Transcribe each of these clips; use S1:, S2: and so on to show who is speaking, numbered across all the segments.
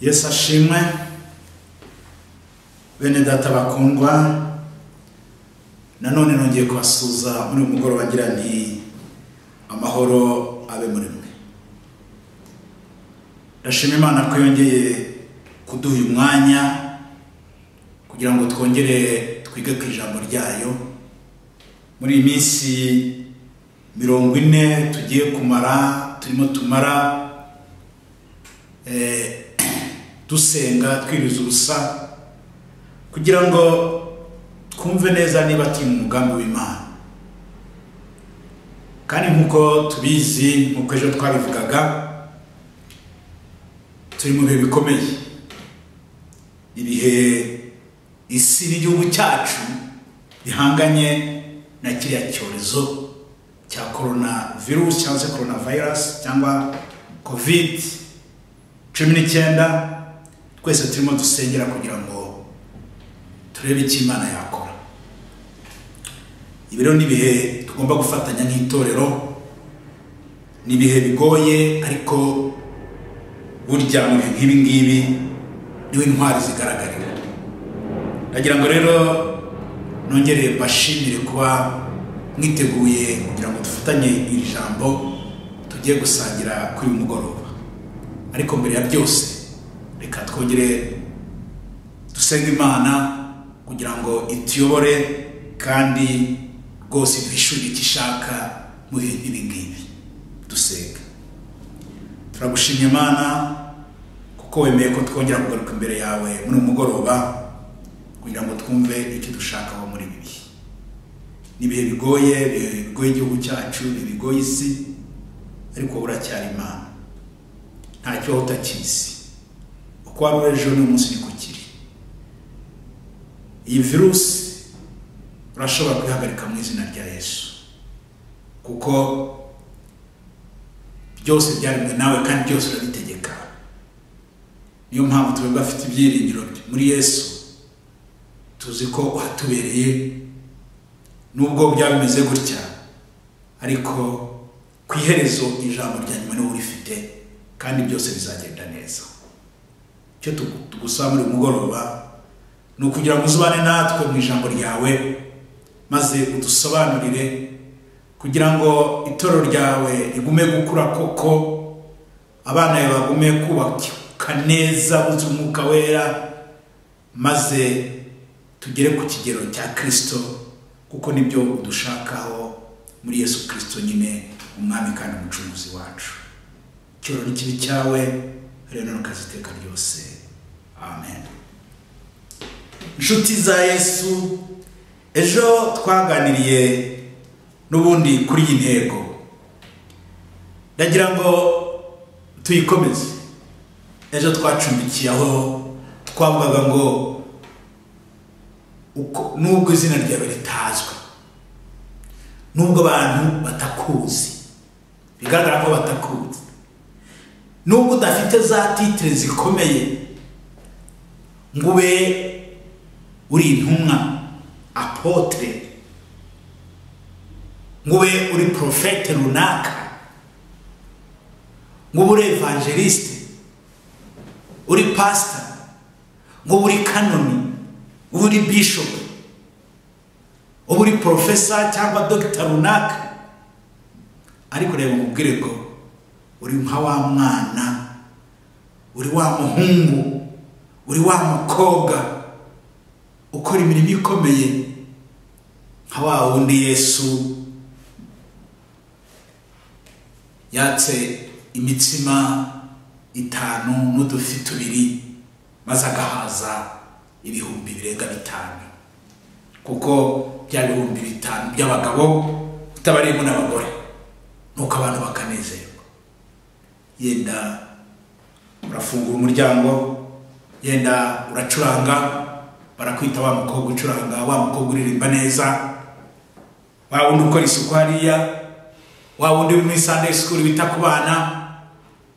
S1: Yesu ashimwe. Bene data bakundwa, nanone nongeye kubasuhuza muri uyu mugoroba ngira nti amahoro abe muri mwe. Ndashima Imana ko yongeye kuduha uyu mwanya kugira ngo twongere twige ku ijambo ryayo. Muri iyi minsi 40 tugiye kumara turimo tumara dusenga twiriza ubusa kugira ngo twumve neza niba turi mu mugambi w'Imana. Kandi nkuko tubizi, nkuko ejo twabivugaga, turi mu bihe bikomeye, ibihe isi n'igihugu cyacu bihanganye na kiriya cyorezo cya corona virus cyangwa se corona virus cyangwa COVID-19. Twese turimo dusengera kugira ngo turebe icyo Imana yakora. Ibi rero ni ibihe tugomba gufatanya nk'itorero, ni ibihe bigoye, ariko burya mu bihe nk'ibi ngibi niho intwari zigaragarira. Ndagira ngo rero nongere mbashimire kuba mwiteguye kugira ngo dufatanye iri jambo tugiye gusangira kuri uyu mugoroba. Ariko mbere ya byose reka twongere dusenge Imana kugira ngo ituyobore kandi rwose iduhishurire icyo ishaka mu bihe nk'ibi ngibi. Dusenga. Turagushimye Imana kuko wemeye ko twongera kugaruka imbere yawe muri uyu mugoroba kugira ngo twumve icyo dushakaho muri ibi bihe. Ni ibihe bigoye, ibihe bigoye igihugu cyacu, ibihe bigoye isi, ariko uracyari Imana, ntacyo utakizi. Uko wari ejo n'uyu munsi niko kiri. Iyi virusi urashobora kuyihagarika mu izina rya Yesu, kuko byose byaremwe nawe kandi byose urabitegeka. Niyo mpamvu twebwe afite ibyiringiro muri Yesu, tuzi ko uhatubereye nubwo byaba bimeze gutya, ariko ku iherezo ijambo rya nyuma niwe urifite kandi byose bizagenda neza. Icyo tugusaba muri uyu mugoroba ni ukugira ngo uzubane natwe mu ijambo ryawe, maze udusobanurire kugira ngo itorero ryawe rigume gukura koko, abana bawe bagume kubaka neza buzuye umwuka wera, maze tugere ku kigero cya Kristo, kuko nibyo udushakaho muri Yesu Kristo nyine, umwami kandi umucunguzi wacu. Icyubahiro n'ikibi cyawe rero n'ukaziteka ryose. Amen. Inshuti za Yesu, ejo twaganiriye n'ubundi kuri iyi ntego, ndagira ngo tuyikomeze. Ejo twacumbikiye aho twavugaga ngo nubwo izina ryawe ritazwi, nubwo abantu batakuzi, bigaragara ko batakuzi, nubwo udafite za titre zikomeye ngo ube uri intumwa apotre, ngo ube uri profete runaka, ngo ube uri evangeliste, uri pastor, ngo ube uri kanoni, ube uri bishop, ube uri professor cyangwa doctor runaka, ariko reba nkubwire ngo uri nka wa mwana, uri wa muhungu, uri wa mukobwa ukora imirimo ikomeye nka wa wundi Yesu yatse imitsima 5 n'udufi 2 maze agahaza ibihumbi birenga 5, kuko bya bihumbi 5 by'abagabo utabarimo n'abagore, nuko abantu bakanezerwa. Yenda urafungura umuryango, yenda uracuranga, barakwita wa mukobwa ucuranga, wa mukobwa uririmba neza, wa wundi ukora isuku hariya, wa wundi uri muri Sunday school bita ku bana.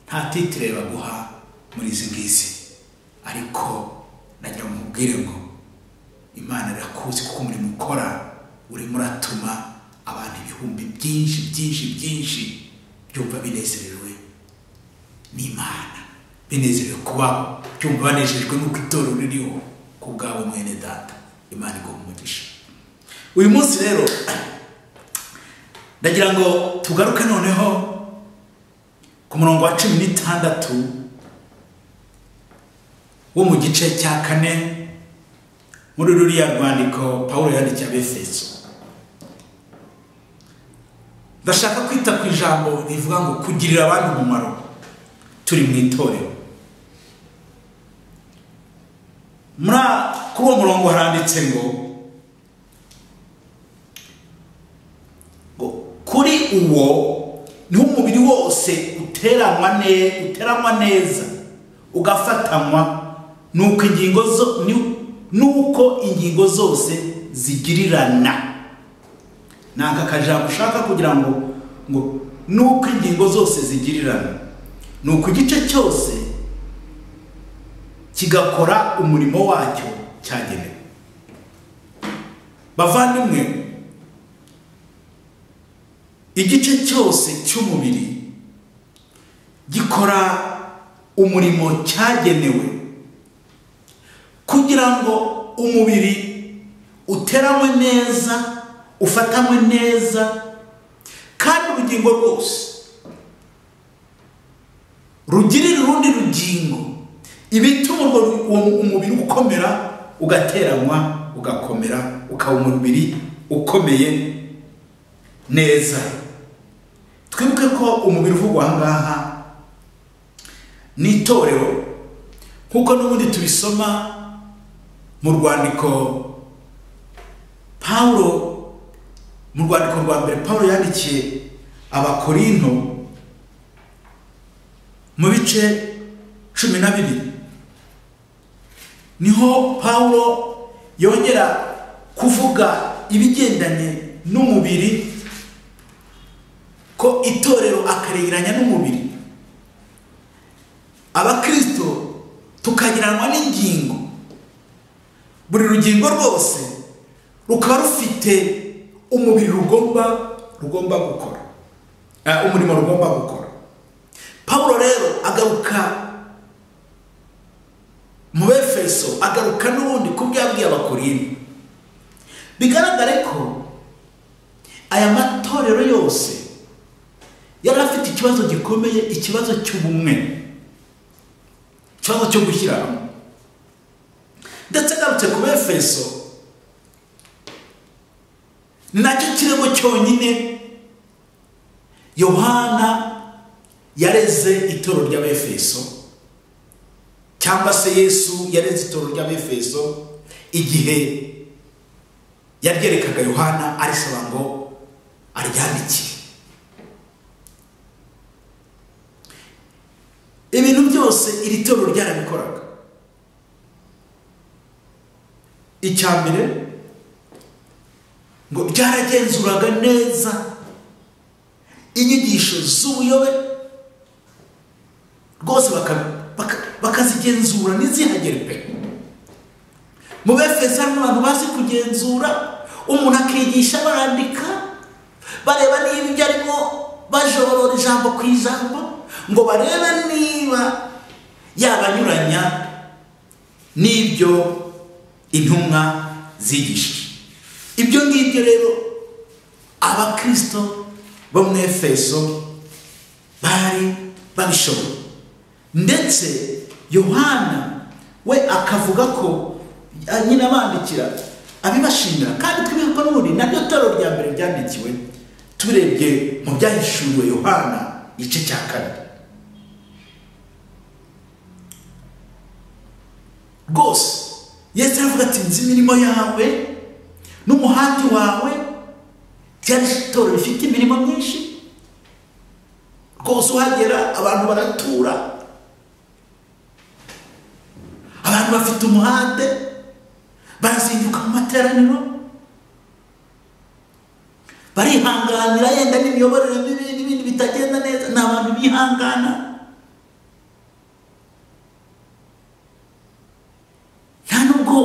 S1: Nta titre baguha muri izi ngizi, ariko nagira ngo nkubwire ngo Imana irakuzi, kuko umurimo ukora urimo uratuma abantu ibihumbi byinshi byinshi byinshi byumva binezerewe n'Imana, binezerewe kubaho. Barabyumva banejejwe n'uko itorero ririho ku bwawe mwene data. Imana iguhe umugisha. Uyu munsi rero ndagira ngo tugaruke noneho ku murongo wa 16 wo mu gice cya 4 muri ruriya rwandiko Pawulo yandikiye Abefeso. Ndashaka kwita ku ijambo rivuga ngo kugirira abandi umumaro turi mu itorero. Kuri uwo murongo haranditse ngo kuri uwo niho umubiri wose uteranwa neza ugafatanywa nuko ingingo zose zigirirana. Naka kajambo ushaka kugira ngo nuko ingingo zose zigirirana, nuko igice cyose kigakora umurimo wacyo cyagenewe. Bavandimwe, igice cyose cy'umubiri gikora umurimo cyagenewe kugira ngo umubiri uteranwe neza, ufatanywe neza, kandi urugingo rwose rugirira urundi rugingo ibituma umubiri ukomera, ugateranwa, ugakomera, ukaba umubiri ukomeye neza. Twibuke ko umubiri uvugwa aha ngaha ni itorero, nkuko n'ubundi tubisoma mu rwandiko Pawulo, mu rwandiko rwa mbere Pawulo yandikiye Abakorinto mu bice 12, niho Pawulo yongera kuvuga ibigendanye n'umubiri, ko itorero akaregeranya n'umubiri, abakristo tukagiranwa n'ingingo, buri rugingo rwose rukaba rufite umubiri rugomba gukora, umurimo rugomba gukora. Pawulo rero agaruka mu Befeso, agaruka n'ubundi ku byo yabwiye Abakorinto. Bigaragare ko aya matorero yose yari afite ikibazo gikomeye, ikibazo cy'ubumwe, ikibazo cyo gushyira hamwe. Ndetse agarutse ku Befeso, ni nacyo kirego cyonyine Yohana yareze itorero ry'Abefeso, cyangwa se Yesu yareze itorero ry'Abefeso igihe yaryerekaga Yohana arisaba ngo aryandikire. Ibintu byose iri torero ryarabikoraga. Icya mbere ngo ryaragenzuraga neza inyigisho z'ubuyobe rwose, bakazigenzura ntizihagere pe. Mu Befeso harimo abantu bazi kugenzura, umuntu akigisha barandika, bareba niba ibyo arimo bajorora ijambo ku ijambo, ngo barebe niba yabanyuranya n'ibyo intumwa zigishije. Ibyo ngibyo rero abakristo bo mu Efeso bari babishoboye. Ndetse Yohana we akavuga ko nyine abandikira abibashimira, kandi twibuke ko n'ubundi naryo torero rya mbere ryandikiwe, turebye mu byahishuriwe Yohana igice cya 2. Rwose Yesu aravuga ati nzi imirimo yawe n'umuhati wawe. Ryari itorero rifite imirimo myinshi rwose, uhagera abantu baratura, abantu bafite umuhate, barazinduka mu materaniro, barihanganira yenda n'imiyoborere mibi n'ibindi bitagenda neza, ni abantu bihangana. Nta nubwo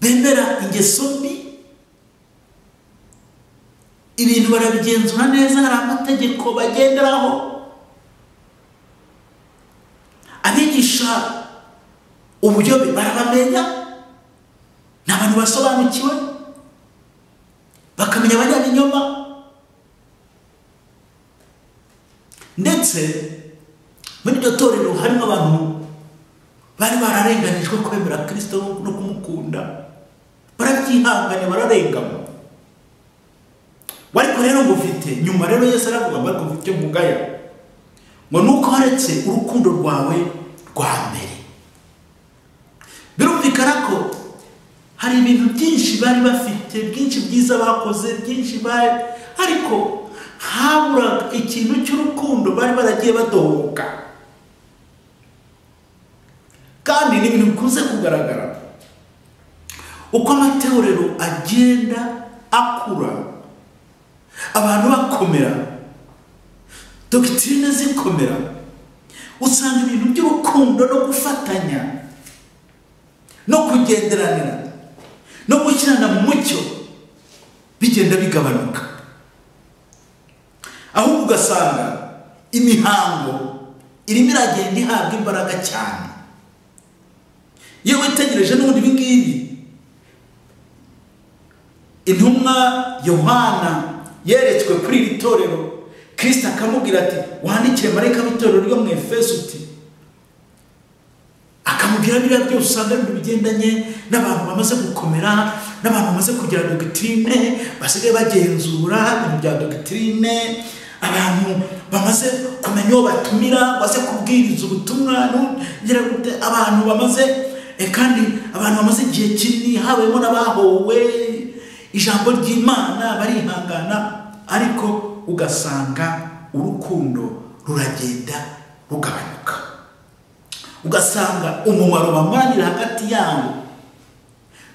S1: bemera ingeso mbi, ibintu barabigenzura neza, hari amategeko bagenderaho. Abigisha Uburyo barabamenya, ni abantu basobanukiwe, bakamenya abanyabinyoma. Ndetse muri iryo torero harimo abantu bari bararenganijwe kwemera Kristo no kumukunda, barabyihanganye, bararengama. Ariko rero ngo ufite nyuma rero Yesu aravuga ngo ariko ufite mugaya, ngo nuko waretse urukundo rwawe rwa mbere. Birumvikana ko hari ibintu byinshi bari bafite, byinshi byiza bakoze, byinshi bari, ariko habura ikintu cy'urukundo bari baragiye badohoka. Kandi ni ibintu bikunze kugaragara uko amatorero agenda akura, abantu bakomera, dogitrine zikomera, usanga ibintu by'urukundo no gufatanya no kugenderanira no gushyirana mu mucyo bigenda bigabanuka. Ahubwo ugasanga imihango irimo iragenda ihabwa imbaraga cyane. Iyo witegereje n'ubundi ibi ngibi, intumwa Yohana yeretswe kuri iri torero, Kristo akamubwira ati wandikire marayika w'itorero ryo mu Efeso uti, akamubwira biriya byose usanga ari ibintu bigendanye n'abantu bamaze gukomera, n'abantu bamaze kugira dogitrine, basigaye bagenzura ibintu bya dogitrine, abantu bamaze kumenya uwo batumira, baze kubwiriza ubutumwa, abantu bamaze kandi abantu bamaze igihe kinini, habayemo n'abahowe ijambo ry'Imana, barihangana, ariko ugasanga urukundo ruragenda rugabanuka. Ugasanga umumaro bamanira hagati yabo,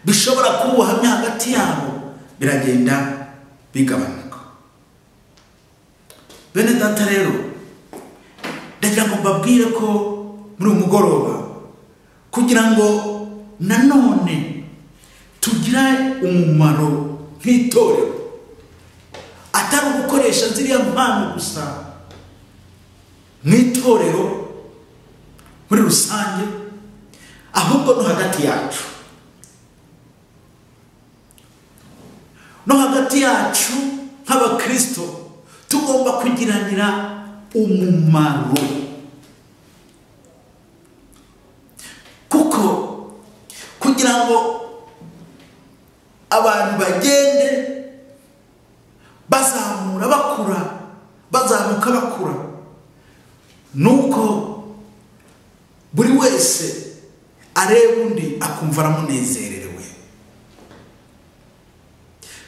S1: bishobora kuba ubuhamya hagati yabo, biragenda bigabanuka. Bene data rero, ndagira ngo mbabwire ko muri uyu mugoroba, kugira ngo nanone tugire umumaro nk'itorero, atari ugukoresha ziriya mpano gusa mu itorero muri rusange, ahubwo no hagati yacu, no hagati yacu nk'abakristo tugomba kugiranira umumaro. Kuko kugira ngo abantu bagende bazamura bakura, bazamuka bakura, nuko buri wese areba undi akumva aramunezerewe,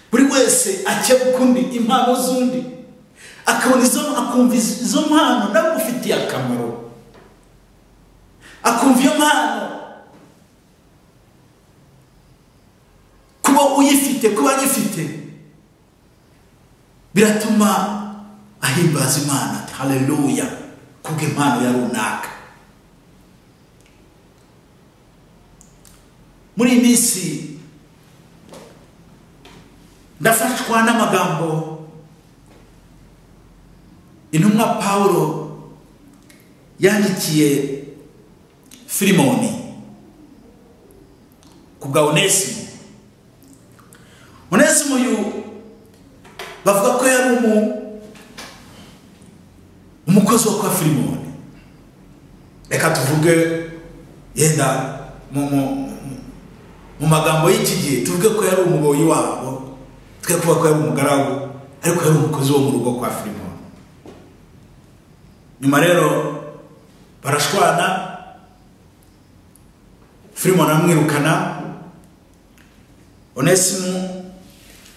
S1: buri wese akebuka undi impano z'undi, akabona izo, akumva izo mpano nawe ufitiye akamaro, akumva iyo mpano kuba uyifite, kuba anyifite, biratuma ahimbaza Imana ati haleluya kubw'impano ya runaka. Muri iyi minsi ndafashwa n'amagambo intumwa Paulo yandikiye Filimoni ku bwa Onesimo. Onesimo uyu bavuga ko yari umukozi wo kwa Filimoni. Reka tuvuge yenda mu magambo y'iki gihe, tuvuge ko yari umuboyi wabo, twe kuvuga ko yari umugaragu, ariko yari umukozi wo mu rugo kwa Filimoni. Nyuma rero barashwana, Filimoni aramwirukana, Onesimo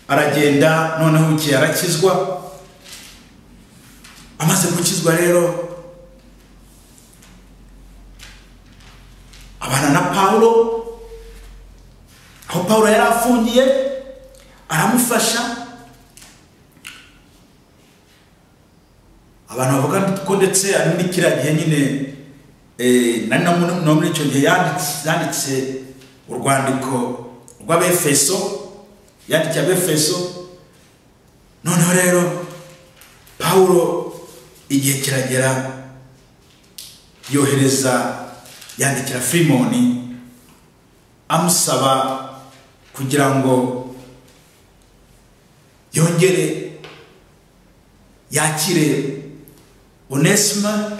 S1: aragenda, noneho ukiye arakizwa. Amaze gukizwa rero abana na Paulo, aho Paulo yari afungiye aramufasha. Abantu bavuga ko ndetse ari muri kiriya gihe nyine, nari no muri icyo gihe yanditse urwandiko rw'Abefeso, yandikiye Abefeso. Noneho rero Paulo igihe kiragera yohereza, yandikira Filimoni amusaba kugira ngo yongere yakire Onesima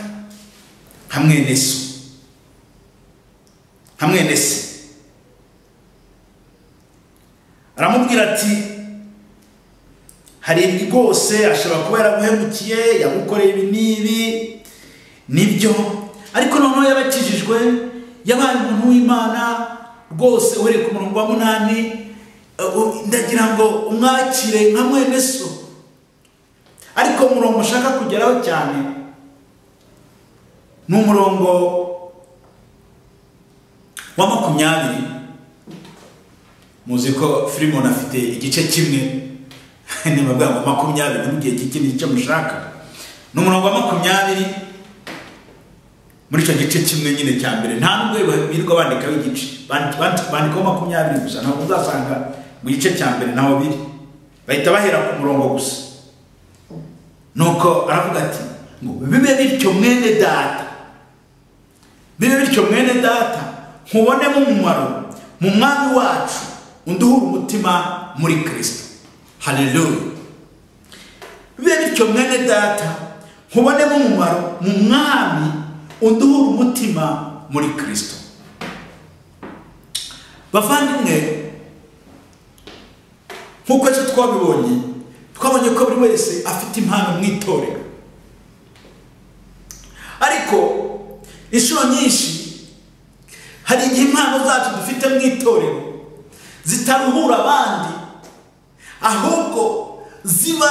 S1: nka mwene so, nka mwene se. Aramubwira ati hari ibi rwose ashobora kuba yaraguhemukiye, yagukoreye ibi n'ibi, nibyo, ariko noneho yabakijijwe, yabaye umuntu w'Imana rwose. Uhereye ku murongo wa 8 ndagira ngo umwakire nka mwene so. Ariko umurongo ushaka kugeraho cyane ni umurongo wa 20. Muzi ko Filimoni afite igice kimwe, nimabwa ngo 20 mugiye kikindi icyo mushaka. Ni umurongo wa 20 muri icyo gice kimwe nyine cya mbere. Nta nubwo birirwa bandikaho igice, bandikaho 20 gusa, ntabwo uzasanga mu gice cya mbere naho biri, bahita bahera ku murongo gusa. Nuko aravuga ati ngo bibe bityo mwene data, bibe bityo mwene data, nkubonemo umumaro mu mwami wacu, unduhure umutima muri Kristo. Haleluya. Bibe bityo mwene data, nkubonemo umumaro mu mwami, unduhure umutima muri Kristo. Bavandimwe, nkuko ejo twabibonye, twabonye ko buri wese afite impano mu itorero. Ariko inshuro nyinshi hari igihe impano zacu dufite mu itorero zitaruhura abandi, ahubwo ziba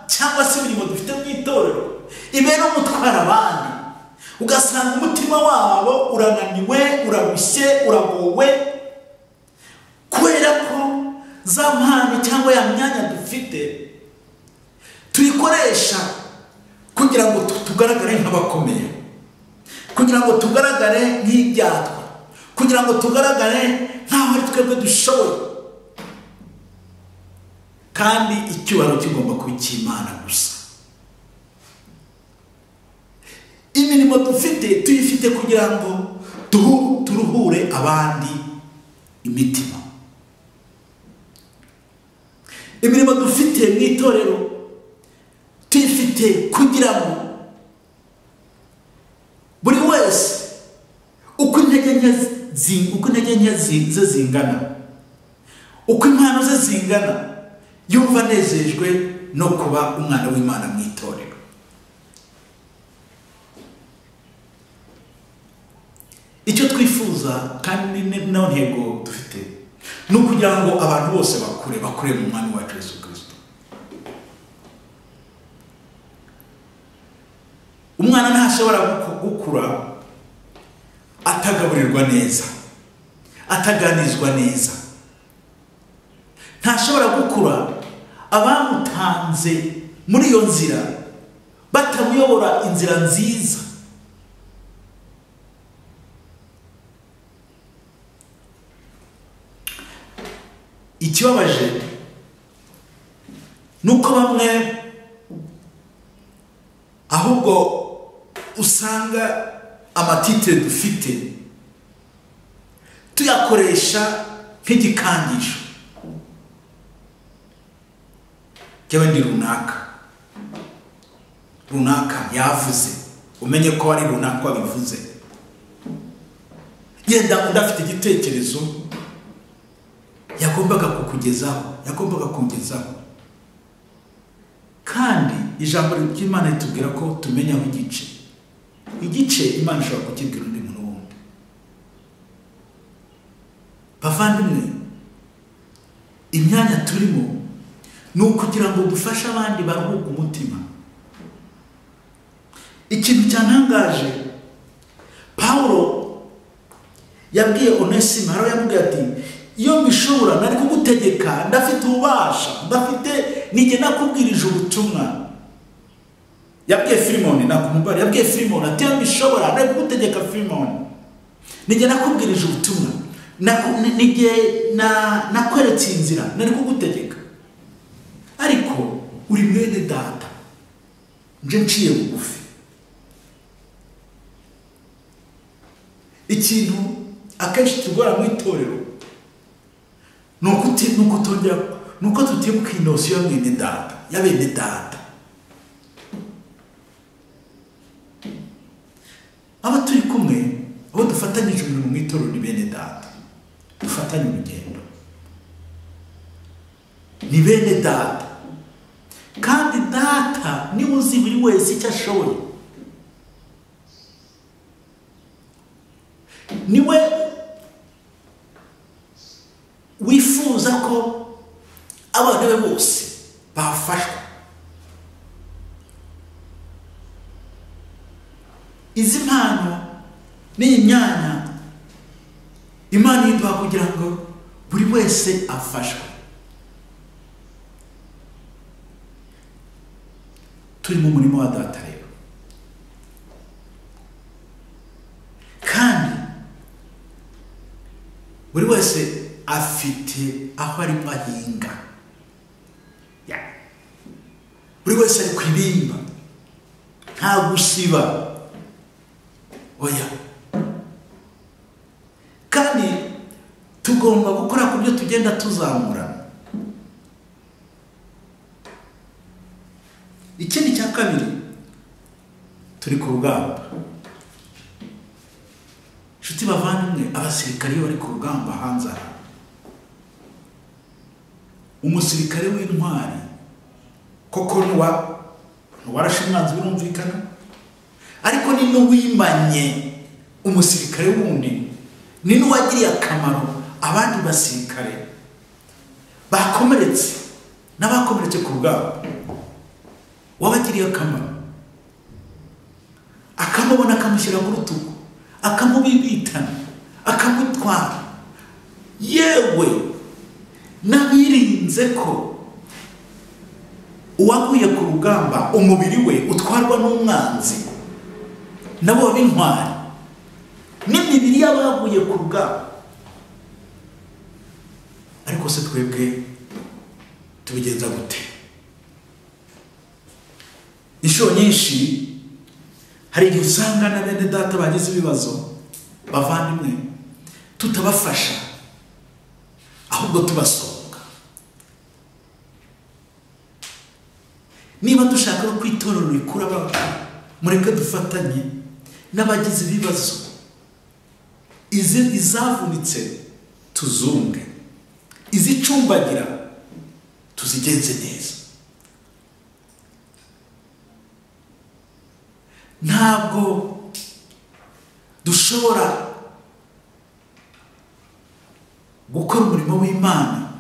S1: cyangwa se imirimo dufite mu itorero ibera umutwara abandi, ugasanga umutima wabo urananiwe, urarushye, uragowe, kubera ko za mpano cyangwa ya myanya dufite tuyikoresha kugira ngo tugaragare nk'abakomeye, kugira ngo tugaragare nk'ibyatwa, kugira ngo tugaragare nk'aho ari twebwe dushoboye. Kandi icyubahiro kigomba kuba icy'Imana gusa. Imirimo dufite tuyifite kugira ngo turuhure abandi imitima. Imirimo dufite mu itorero tuyifite kugira ngo buri wese uko intege nke ze zingana, uko impano ze zingana, yumva anezejwe no kuba umwana w'Imana mu itorero. Icyo twifuza kandi nayo ntego dufite ni ukugira ngo abantu bose bakure mu mwami wacu Yesu Kristo. Umwana ntashobora gukura atagaburirwa neza, ataganizwa neza. Ntashobora gukura abamutanze muri iyo nzira batamuyobora inzira nziza. Ikibabaje nuko bamwe ahubwo usanga amatitire dufite tuyakoresha nk'igikangisho. Jyewe ndi runaka, runaka yavuze, umenye ko ari runaka wabivuze. Yenda undi afite igitekerezo yagombaga kukugezaho, yagombaga kungezaho. Kandi ijambo ry'Imana ritubwira ko tumenyaho igice. Igice Imana ishobora kukibwira undi muntu wundi. Bavandimwe, imyanya turimo ni ukugira ngo dufashe abandi baruhuke umutima. Ikintu cyantangaje, Paulo yabwiye Onesimo, haro yamubwiye ati iyo mbishobora nari kugutegeka, ndafite ububasha, ndafite nige nakubwirije ubutumwa. Yabwiye Filimoni, nakumubara, yabwiye Filimoni ati iyo mbishobora nari kugutegeka Filimoni, nige nakubwirije ubutumwa, nige nakweretse inzira, nari kugutegeka, ariko uri mwene data, nje nciye bugufi. Ikintu akenshi tugora mu itorero Nuko tongera nuko tutibuka i notion ya mwene data, ya bene data. Abo turi kumwe, abo dufatanyije umurimo mu itorero, ni bene data dufatanye urugendo, ni bene data. Kandi data niwe uzi buri wese icyo ashoboye, niwe wifuza ko abana be bose bafashwa. Izi mpano n'iyi myanya Imana iduha kugira ngo buri wese afashwe. Turi mu murimo wa data rero, kandi buri wese afite aho arimo ahinga. Buri wese ari ku ibimba, nta gusiba, oya. Kandi tugomba gukora ku byo tugenda tuzamura. Ikindi cya kabiri, turi ku rugamba, inshuti bavandimwe. Abasirikare iyo bari ku rugamba hanze aha, umusirikare w'intwari koko ntiwarashe umwanzi, birumvikana, ariko ni n'uwimanye umusirikare wundi, ni n'uwagiriye akamaro abandi basirikare bakomeretse n'abakomeretse ku rugamba, wabagiriye akamaro, akamubona, akamushyira ku rutugu, akamubibitana, akamutwara. Yewe n'abirinze ko uwaguye ku rugamba umubiri we utwarwa n'umwanzi, nabo b'intwari n'imibiri y'abaguye ku rugamba. Ariko se twebwe tubigenza gute? Inshuro nyinshi hari igihe usanga na bene data bagize ibibazo, bavandimwe, tutabafasha, ahubwo tubasonga. Niba dushaka ko itorero rikura abantu, mureke dufatanye n'abagize ibibazo. Izi izavunitse tuzunge, izicumbagira tuzigenze neza. Ntabwo dushobora gukora umurimo w'Imana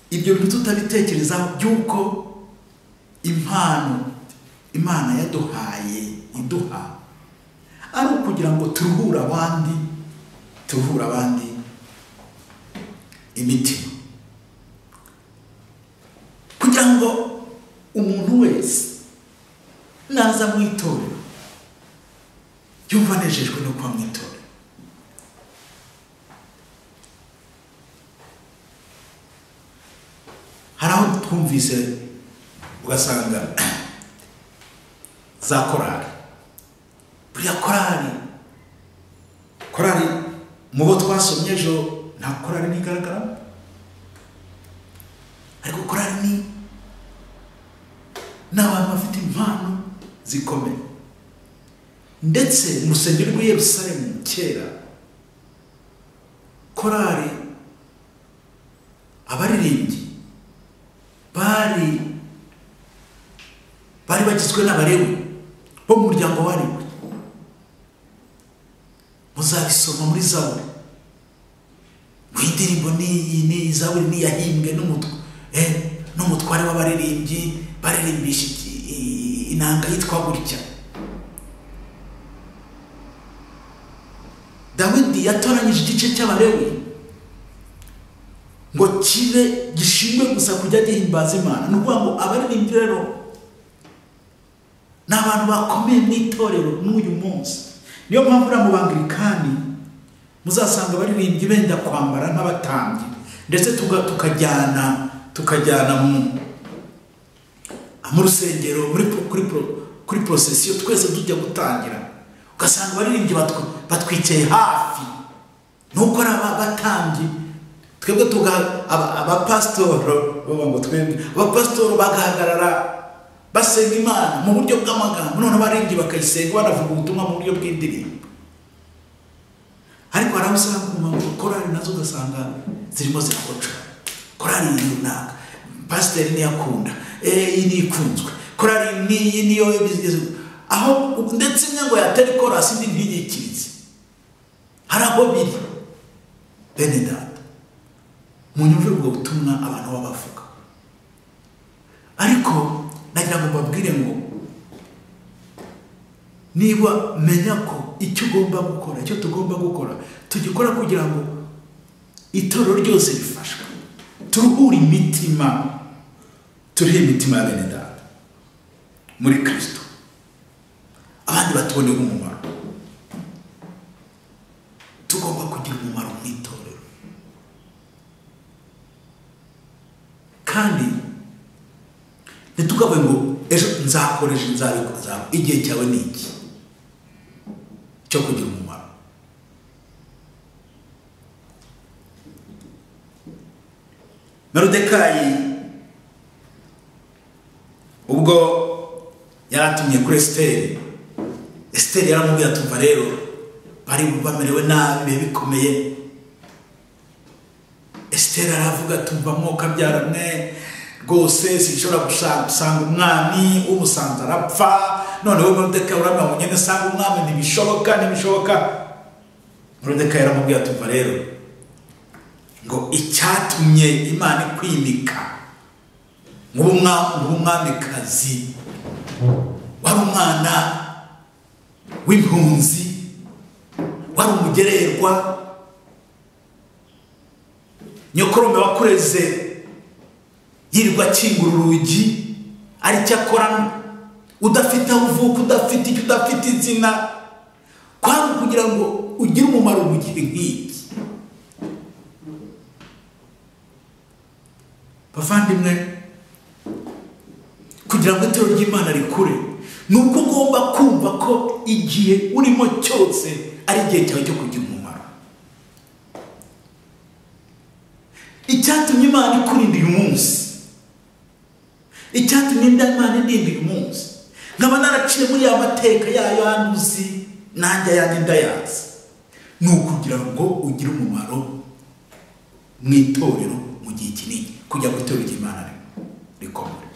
S1: ibyo bintu tutabitekerezaho, by'uko impano Imana yaduhaye, iduha ari ukugira ngo turuhure abandi, turuhure abandi imitima, kugira ngo umuntu wese naza mu itorero yumva anejejwe no kuba mu itorero. Hari aho twumvise ugasanga za korali, buriya korali mu bo twasomye ejo nta korali ntigaragaramo, ariko korali ni abantu bafite impano zikomeye. Ndetse mu rusengero rw'i Yerusalemu kera, korali, abaririmbyi bari bagizwe n'Abalewi bo mu muryango wa Lewi. Muzabisoma muri Zaburi ngo indirimbo n'iyi n'iyi, Zaburi niyahimbwe n'umutware w'abaririmbyi, baririmbisha inanga yitwa gutya. Dawidi yatoranyije igice cy'Abalewi ngo kibe gishingwe gusa kujya gihimbaza Imana. Ni ukuvuga ngo abaririmbyi rero ni abantu bakomeye mu itorero n'uyu munsi. Niyo mpamvu uriya mu Bangirikani muzasanga abaririmbyi benda kwambara nk'abatambyi, ndetse tukajyana mu rusengero kuri procession, twese tujya gutangira, ugasanga abaririmbyi batwicaye hafi, nuko ari abatambyi. Twebwe abapasitoro bavuga ngo twebwe abapasitoro bagahagarara basenga Imana mu buryo bw'amagambo, none abaririmbyi bakayisenga banavuga ubutumwa mu buryo bw'indirimbo. Ariko hari aho usanga mu korali nazo ugasanga zirimo zirakoca. Korali runaka pasiteri ntiyakunda, iyi ni ikunzwe, korali n'iyi niyo aho, ndetse imwe ngo yatera ikorasi indi ntiyikirize. Hari aho biri. Bene data, munyumve ubwo butumwa abantu baba bavuga, ariko nagira ngo mbabwire ngo niba menya ko icyo ugomba gukora, icyo tugomba gukora, tugikora kugira ngo itorero ryose rifashwe, turuhure imitima, turihe imitima ya bene data muri Kristo, abandi batuboneho umumaro. Tugomba kugira umumaro mu itorero. Kandi ntitukavuge ngo ejo nzakoresha, nzabikora. Igihe cyawe ni iki cyo kugira umumaro. Moridekayi ubwo yaratumye kuri Esiteri, Esiteri yaramubwiye ati umva rero bari bamerewe nabi, ibihe bikomeye. Esiteri aravuga ati umva mwuka byaramwe rwose, sinshobora gusanga umwami, umusanze arapfa. Noneho Moridekayi uramubwira ngo ngende nsanga umwami, ntibishoboka, ntibishoboka. Moridekayi yaramubwiye ati umva rero ngo icyatumye Imana ikwimika nk'umwamikazi, wari umwana w'impunzi, wari umugererwa, nyokorome wakureze yirirwa akingura urugi aricyo akora, udafite aho uvuka, udafite icyo, udafite izina, kwari kugira ngo ugire umumaro mu gihe nk'iki. Bavandimwe, kugira ngo itorero ry'Imana rikure ni uko ugomba kumva ko igihe urimo cyose ari igihe cyawe cyo kugira umumaro. Icyatumye Imana ikurinda uyu munsi, icyatumye Imana indinda uyu munsi, nkaba naraciye muri ya mateka yayo anuzi nanjye ayanjye ndayazi, ni ukugira ngo ugire umumaro mu itorero mu gihe kinini, kugira ngo itorero ry'Imana rikomere.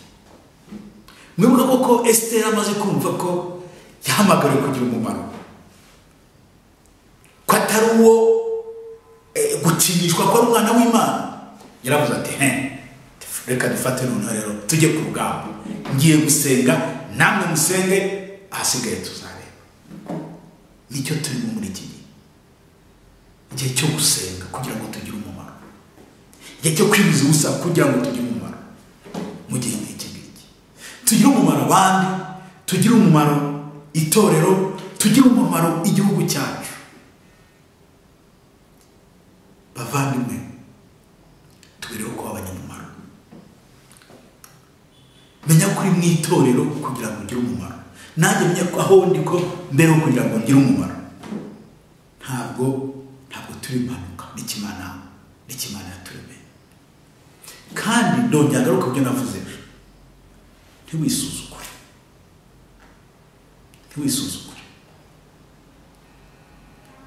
S1: Mwibuka koko Esiteri amaze kumva ko yahamagariwe kugira umumaro, ko atari uwo gukinishwa, ko ari umwana w'Imana, yaravuze ati he, reka dufate noneho rero tujye ku rugamba, ngiye gusenga namwe musenge, ahasigaye tuzareba. Nicyo turimo muri iki gihe, igihe cyo gusenga kugira ngo tugire umumaro, igihe cyo kwibuza ubusa kugira ngo tugire umumaro mu gihe nk'iki ngiki. Tugire umumaro abandi, tugire umumaro itorero, tugire umumaro igihugu cyacu. Bavandimwe, tubereho kuba abanyamumaro. Menya ko uri mu itorero kugira ngo ugire umumaro, nanjye menya ko aho ndi ko mbereho kugira ngo ngire umumaro. Ntabwo turi impanuka, n'ikimana yaturemeye. Kandi ndongera ngaruka ku byo navuze ejo, ntiwisuzugure, ntiwisuzugure,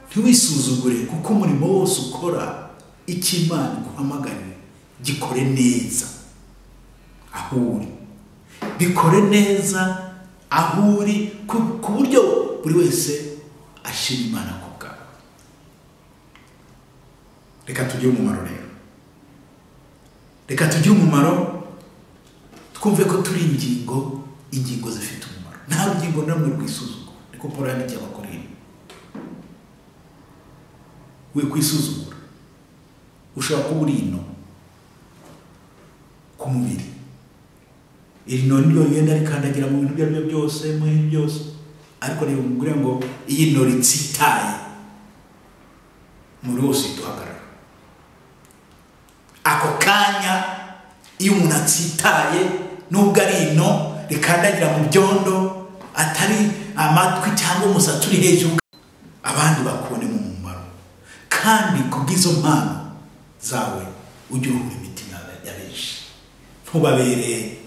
S1: ntiwisuzugure, kuko umurimo wose ukora, icyo Imana iguhamagariye gikore neza aho uri, bikore neza aho uri, ku buryo buri wese ashima Imana ku bwawe. Reka tugire umumaro rero, reka tugire umumaro, twumve ko turi ingingo, ingingo zifite umumaro. Nta rugingo na rumwe rwisuzugura, niko Paul yandikiye Abakorinto. We kwisuzugura, ushobora kuba uri ino ku mubiri, iri no niryo rigenda rikandagira mu bintu ibyo ari byo byose, mu bintu byose, ariko reba umugore ngo iyi no ritsitaye muri wose duhagarara. Ako kanya iyo umuntu atsitaye, nubwo ari ino rikandagira mu byondo, atari amatwi cyangwa umusatsi uri hejuru, abandi bakubone mu mumaro. Kandi kubw'izo mpano zawe ujye uruhura imitima ya benshi. Ntubabere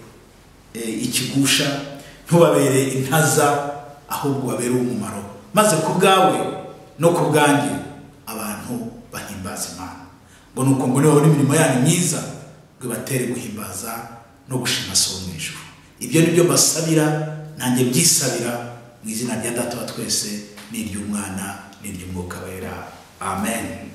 S1: ikigusha, ntubabere intaza, ahubwo babere umumaro, maze ku bwawe no ku bwanjye abantu bahimbaza Imana. Ngo nuko ngo niba imirimo yanyu myiza ngo ibatere guhimbaza no gushima So wo mu ijuru. Ibyo ni byo mbasabira, nanjye byisabira mu izina rya Data wa twese n'iry'Umwana n'iry'Umwuka Wera. Amen.